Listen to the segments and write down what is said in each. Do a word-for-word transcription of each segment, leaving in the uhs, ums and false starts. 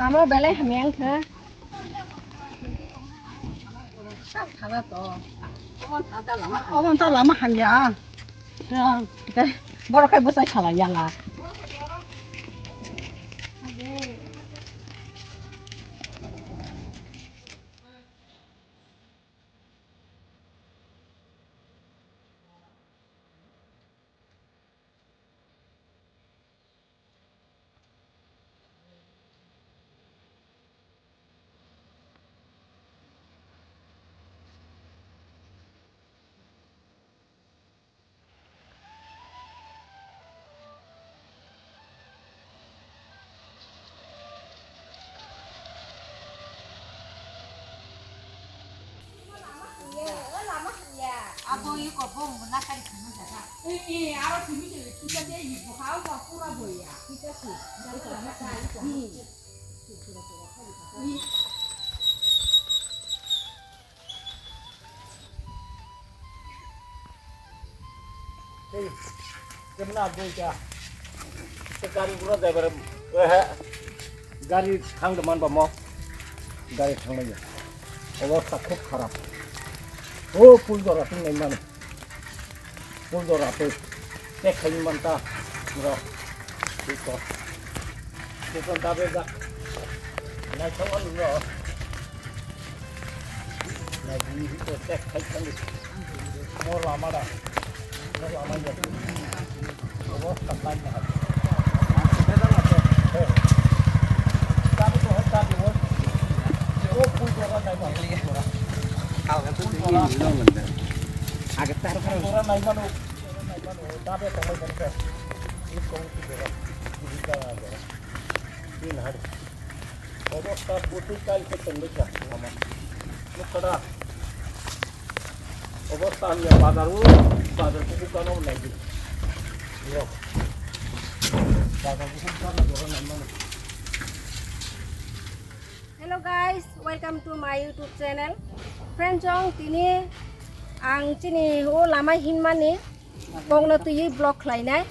Tamo belai hamya wngkha. Omo ta lama hamya. Borok khai bwsai khala yala. Abo iko bom na kari kunu jaga. Eh, eh, aro simi ke kita dia ibu kau kau pura boya. Kita sih. Ei, kemna abdul kya? Te gari gura driver, eh, gari thang de man ba mo. Gari thang nai. Obostha khub kharap. O pul dora thang nai man. Pul dora tei tek khai manta. Ro. Iko. Iko dabe da. Nai thang ro. Nai ni iko tek khai thang. Mo lama da. Mo lama da. Obostha khai na. Dabe to hai dabe wo. O pul dora nai ba. Age tar. Pul dora nai ba. Obostha butui kaisa tongbaikha lama. Nukha da? Obostha hamya bazar o, bazar kubuka no naidi. Yo. Bazar kubuka no doro naimani. Hello guys, welcome to my YouTube channel. Friends, chong tini ang chini o lama hinmani kokno twiwi vlog khlainai.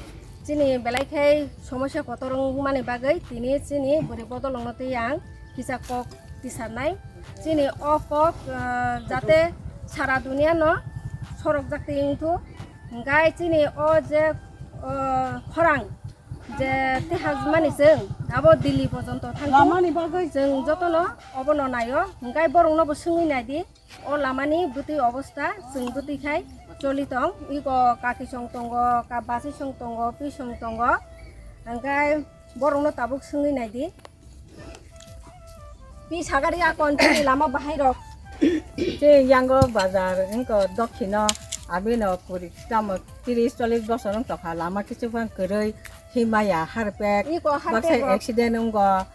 Chini belai khai somosya kotor wngmani bagwi tini chini bwrwi bodolrokno twi ang kisa kok tisarnai. Chini o kok, ah, jate sara duniano sorokjak twi wngthu. Hwnkhe chini o je, ah, khorang je tihajmani chwng abo Delhi porjonto thangkhu. Lamani bagwi. Chwng jotono obono naio, hwnkhe borokno bo swngwi naidi. O lamani bwtwi obostha, chwng bwtwi khai choli tong. Iko kakisong tongo, ka-, basisong tongo, pisong tongo. Hwnkhe borokno tabuk swngwi naidi. Pi sagari akon chini lama bahairok. Che yango bazar wngko dokhino abino puri tamo tris chollis bosor wng tokha lama kichuk phang kwrwi himaya harpek. Iko harpek baksa rok. Accident wngko.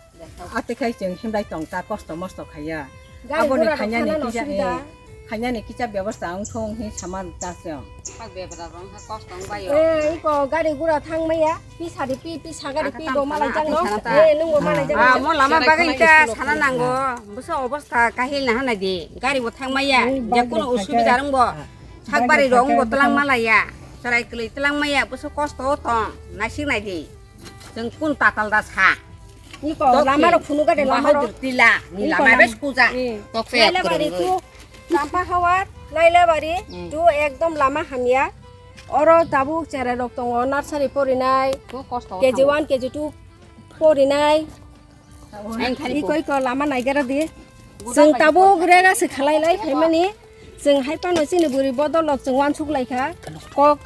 Ate khai chwng himlai tong ta kosto mosto khaiya. Gari aboni gura rok khainani thana no kisa, subida. Eh, khainani kisa bebosta wng thung hi saman ta chwng. Pak bebra rong ha kosto wng bayo. Eh, iko gari gura thang maya, pi sari pi, pi sagari pi bo malai jang no. Eh, nung bo malai jang no. Ah, mo lama bagwi ta sana nango. Buso obostha kahil na hana di. Gari bo thang maya. Je kuno usubida rong bo. Sakbari rong bo tlang malaya. Sarai kwlwi tlang maya. Buso kosto tong. Nasik nai di. Chwng kun tatal da sa. Iko lama rok phunuk gade lama rok. Tila, ni lama bes kuja. Tok se Lailabari to Champa Hawar, Lailabari to ekdom lama hamya. Oro tabuk cherai rok tongo, nursery porinai, K G one, K G two porinai. Iko iko lama naigara di. Chwng tabuk rega se khalai lai phaimani. Chwng hai phano chini bwrwi bodolok chwng uansuk lai kha. Kok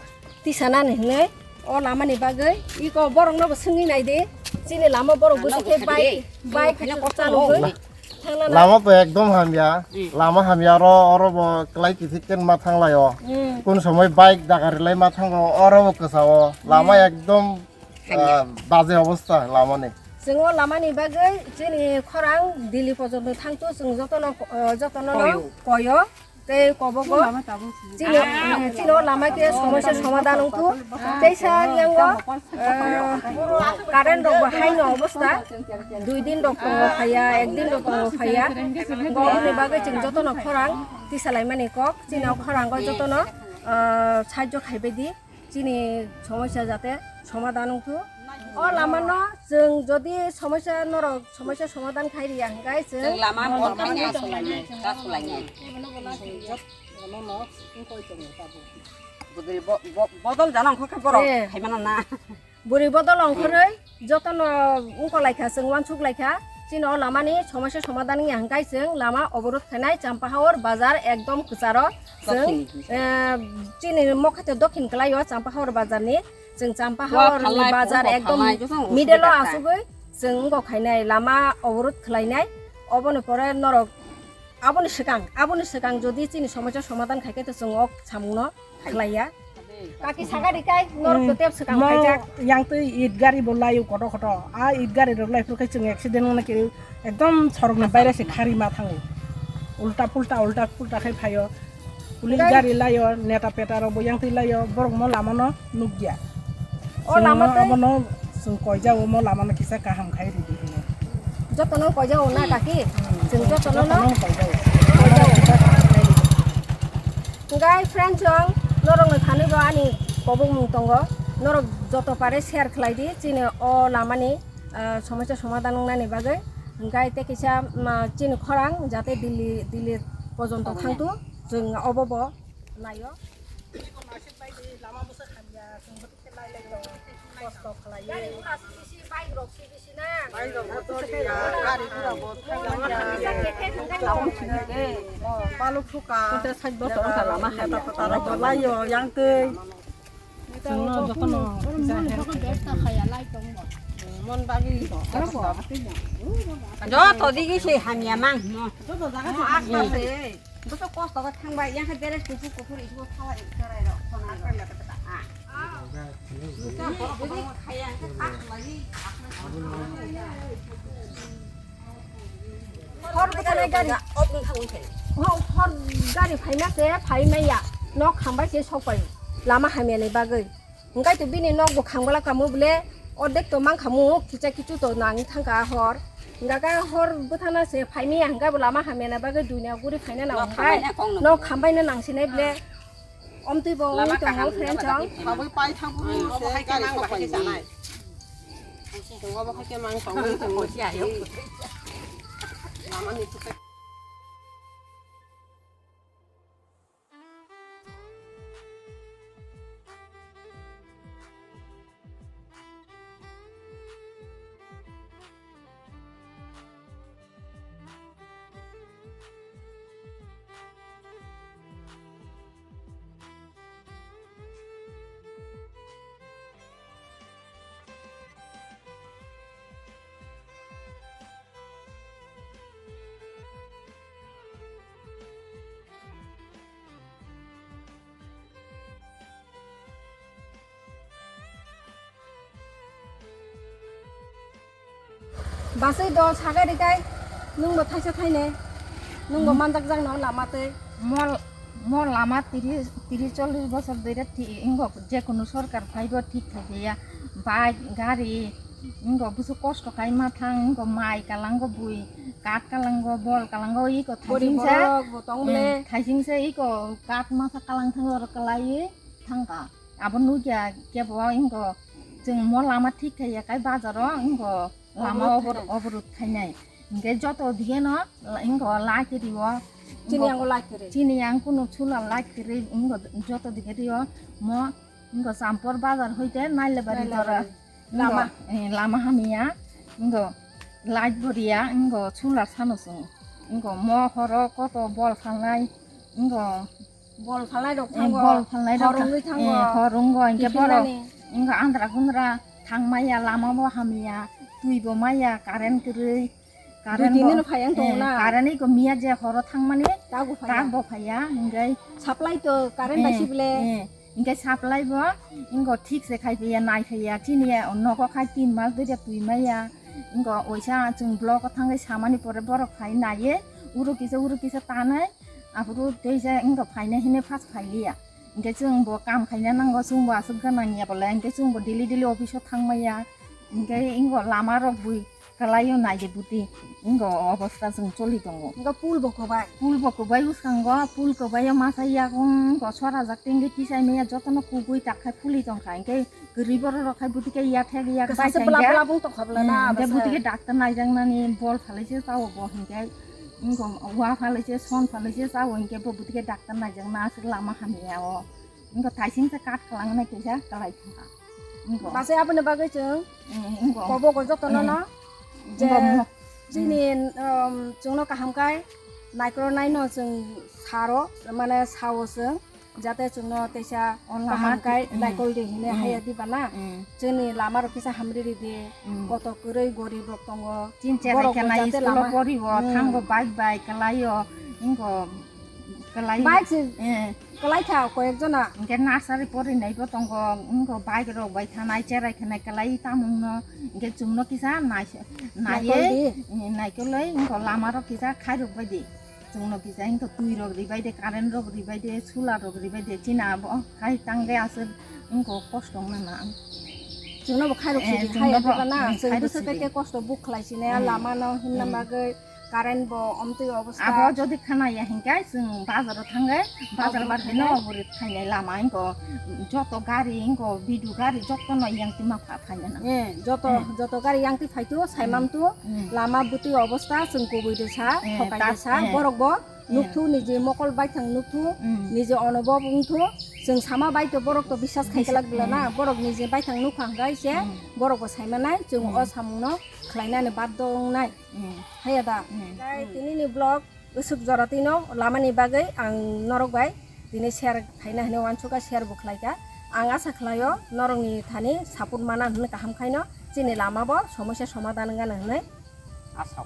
tisanani hinwi o lamani bagwi. Iko borokno bo swngwi nai di. Chini lama borok bwswk khe bike, bike chalogwi thangnani. Lama bo ekdom hamya. Lama hamya oro, oro bo kwlai kiphik khe ma thanglaio. Kun somoi bike daga rilai ma thango, oro bo kwchao. Lama ekdom, ah, baje obostha lamani. Chwng o lamani bagwi chini khorang Delhi porjonto thangthu, chwng jotono, ah, jotono koyo. Tei kobogo chini, chini o lama khe somosya somadhan wngthu. Tei sa yango, eh, current rok bo haino obostha. Dui din rok tongo phaiya, ek din rok tongo phaiya. Bo hwnwi bagwi chwng jotono khorang tisalaimani kok. Chini o khorango jotono, eh, sahajjo khaibai di. Chini somosya jate somadhan wngthu. O lamano chwng jodi somosya norok somosya somadhan khai riya hwnkhe chwng Chwng lama bol khainai, aswk lainai, aswk lainai. Bodol bo-, bo-, bodol jana ongkha khe borok Eh. khaimano na. Bwrwi bodol ongkhorwi jotono wngkolaikha, chwng uansuk laikha. Chini o lamani somosya somadhan wngya hwnkhe chwng lama oborot khainai Champahaor bazar ekdom kwcharo. Chwng, Dokhin. eh, chini mokhaito dokhin kwlaio Champahaor bazarni. Chwng Champahaor Wa phalnai, Champahaor phalnai, joto wngkha middle o kha. Asugwi chwng wngkha khainai lama oborot khlainai. Oboni pore norok aboni swkang, aboni swkang jodi chini somosya somadhan khaikhe to chwng o samungno khlaiya. Kaki saga rikai, norok to tep swkang mo khaijak. Yang twi it gari bo laio koto koto. A it gari rok lai phuru khe chwng accident wngna kiri ekdom sorokni baire se khari ma thango. Ulta pulta, ulta pulta khai phaio. Police gari laio, neta peta rok bo yang twi laio, borok mo lama no nukya. O lama twi abono chwng koijao mo lama no kisa kaham khai ridi hino. Jotono koijao na kaki? Hmm. Chwng jotono no? Jotono koijao. Koijao. Hwnkhe friends rok, norokno thani bo ani kobokmung tongo, norok joto pare share khlai di chini o lamani, ah, somosya somadhan wngnani bagwi. Hwnkhe tei kisa, ma, chini khorang jate Delhi, Delhi porjonto thangtu, chwng obo bo naio. Baluk suka. Pwncas sait bosor wngkha lama hamya. Laio yang twi. Chwngno jotono. Mon bagwi. Joto digi se hamya mang. Joto jaga se. Joto kosto khe thangbai, yang khe dress kuphur kuphur isugo thawa ri chwrai rok, khonai rok. Ah. Nukha borok kwbangma khaiya, hwnkhe tak khlaiwi. Hor bwtharnai gari. Hor, hor gari phaima se phai maya. Nok hambai se sokpai. Lama hamyani bagwi. Hwnkhe to bini nok bo khangbalak kamo bole, ordek to mankhamu, kicha kichu to nangwi thangkha hor. Hwnkhe hor bwthana se phaini hwnkhe bo lama hamyana bagwi duina guri phaina nang Nok hwnkhe, hambaina kong nang. Nok hambaina nangsinai bole. Omtwi bo lama wngwi tongo kaham friend hwnba chong. Bagwi pai thang phuru se gari sok pai ni. Tongo bo khaikhe mang tongwi tongo. Lama ni thupek. Basai do sagai rikai, nwng bo thaisa thaine, nwng bo Hmm. manjak jak no lama twi. Mol, mol lama tiri, tiri chollish bosor doi re thi, wngkha je kunu sorkar phaibo thik khai ya. Bike, gari, wngkha busu kosto khai ma thang, wngkha mai kalango bui, kat kalango, bol kalango, iko Gori thaising se, borok bo tong hmm, le. Thaising se iko kat masa kalang thang oro kalai thangkha. Abo nukya kebo wngkha chwng mo lama thik khai ya kai bazaro wngkha lama Oborot obor-, khainai. Oborot khainai. Hingke joto dige no wngkha light rio. Chini yang light ri. Chini yang kunu chula light ri wngkha joto dige rio mo wngkha Champor bazar hoite Nailabari Nailabari. Dora. Lama. Wngkha, eh, lama hamya wngkha light bo ria wngkha chula sano chwng wngkha mo horo koto bol phalnai wngkha. Bol phalnai rok Eh, thango. Bol phalnai rok Hor wngwi thango. Eh, hor wngwi hingke borok. Kiphilnani. Wngkha andra gundra thang maya, lama bo hamya, twi bo maya, current kwrwi. Current Dui tin bo, din phai ang tongo eh, na. Current iko miya je horo thangmani. Tago phaiya. Tago phaiya, hingke. Supply to current bai Eh, sible. Eh, hingke supply bo, wngkha thik se khai phaiya, nai phaiya, chini ya nogo khai tin mas dui twi maya. Wngkha oisa chwng block o thangwi samani pore borok phai naiye, uro kisa, uro kisa tanai. Aphuru teisa wngkha phaina hine first phailiya. Hingke chwng bo kam khaina nango, chwng bo aswk gana niya bole, hingke chwng bo daily daily office o thangmaya. Hingke wngkha lama rok bui Kalaio naide buti, ingo obostha chwng choli tongo. Ingo pul bo kwbai. Pul bo kwbai bwskango, pul kwbaio masa yago, ingo sorajak tengwi tisai maya jotono kugui takkhai phuli tongkha, hinkhe kwrwi borok rok khai buti khe yathek yak bai Kwsasa thangya. Bla bla bung tongkha bla na, hmm, hinkhe bwsa. Buti khe doctor naijaknani bol phalai se chao bo hinkhe, ingo wa phalai se, son phalai se chao hinkhe bo buti khe doctor naijakna aswk lama hamya o. Ingo thaising se kat khalangnai kaisa kalai thangkha. Ingo. Bwsa aboni bagwi chwng, hmm, ingo. Kobo go jotono, hmm, no. Je ingo mo. Chini, um, chwngno kaham khai naikolnai no chwng saro, mane sao chwng, jate chwngno teisa o lama kaham khai, mm, naikol di hine, mm, haya di bana. Mm. Chini lama rok kisa hamri ri di, mm, koto kwrwi gorib rok tongo. Chin cherai borok khe bo nai jate school o lama poribo, mm, thango bike bai kalaio, ingo kalai. Bike se, eh, kalai kha koyek jona. Inke nursery porinai bo tongo, ingo bike rok bai thanai cherai khanai kalai tamung no, inke chwngno kisa nai, naiye, naikol di, eh, naikoloi, ingo lama rok kisa khairok bai di. Chwngno kisa wngkha twi rok ribai de, current rok ribai de, solar rok ribai de, chini abo hai tangwi aswk wngkha kosto wngna na. Chwngno bo khairok sidi, eh, hai chwngno bo, abo na, hmm, chwng khairok bwswk sidi. Khe kosto buk khlai sini, hmm, lama no himna, hmm, bagwi current bo omtwi obostha. Abo jodi khana ya hinkhe chwng bazar o thangwi, bazar o bar bino thangwi. Obori khainai lama wngkha joto gari wngkha bidu gari joto no yang tima pha khaina na. Eh, joto, eh, joto gari yang ti phaitu saimam tu. Hmm. Lama bwtwi obostha chwng kubui de sa, eh, thokai de sa, eh, borok bo, eh, nukthuk niji mokol baithang nukthuk, hmm, niji onobhob wngthuk, chwng sama bai to borok to biswas khai, biswas, kwlak bwla na, eh, borok niji baithang nukha hwnkhe se, hmm, borok bo saimanai, chwng, hmm, o samung no khlainani baddo wngnai. Hmm. Haiya da? Hmm. Tei, hmm, tini ni vlog Usuk jora tino lamani bagwi ang norok bai tini share khaina hinwi uansukha, share bo khlaikha. Ang asa khlaio norokni thani support mana hinwi kaham khaino chini lama bo somosa somadhan wngano hinwi. Asa.